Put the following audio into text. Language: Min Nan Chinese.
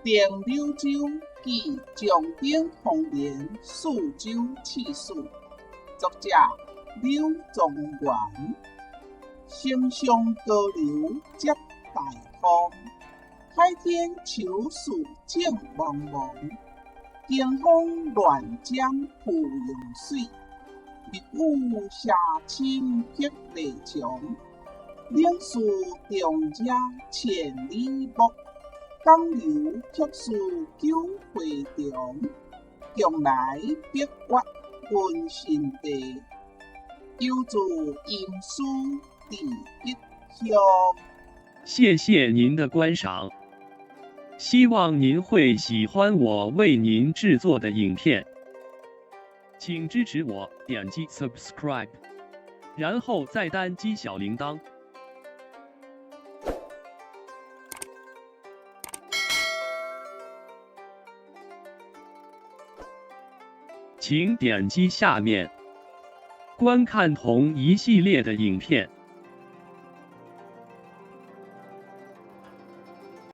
定柳州暨将顶丰年四州刺史。作者柳宗元。城上高楼接大风，海天秋树正茫茫。经风乱占芙蓉水，密雨斜侵碧丽墙。岭事重遮千里目，江流曲似九回肠。共来碧月云神地，犹自吟诗伫异乡。谢谢您的观赏，希望您会喜欢我为您制作的影片，请支持我点击 subscribe，然后再单击小铃铛。请点击下面观看同一系列的影片。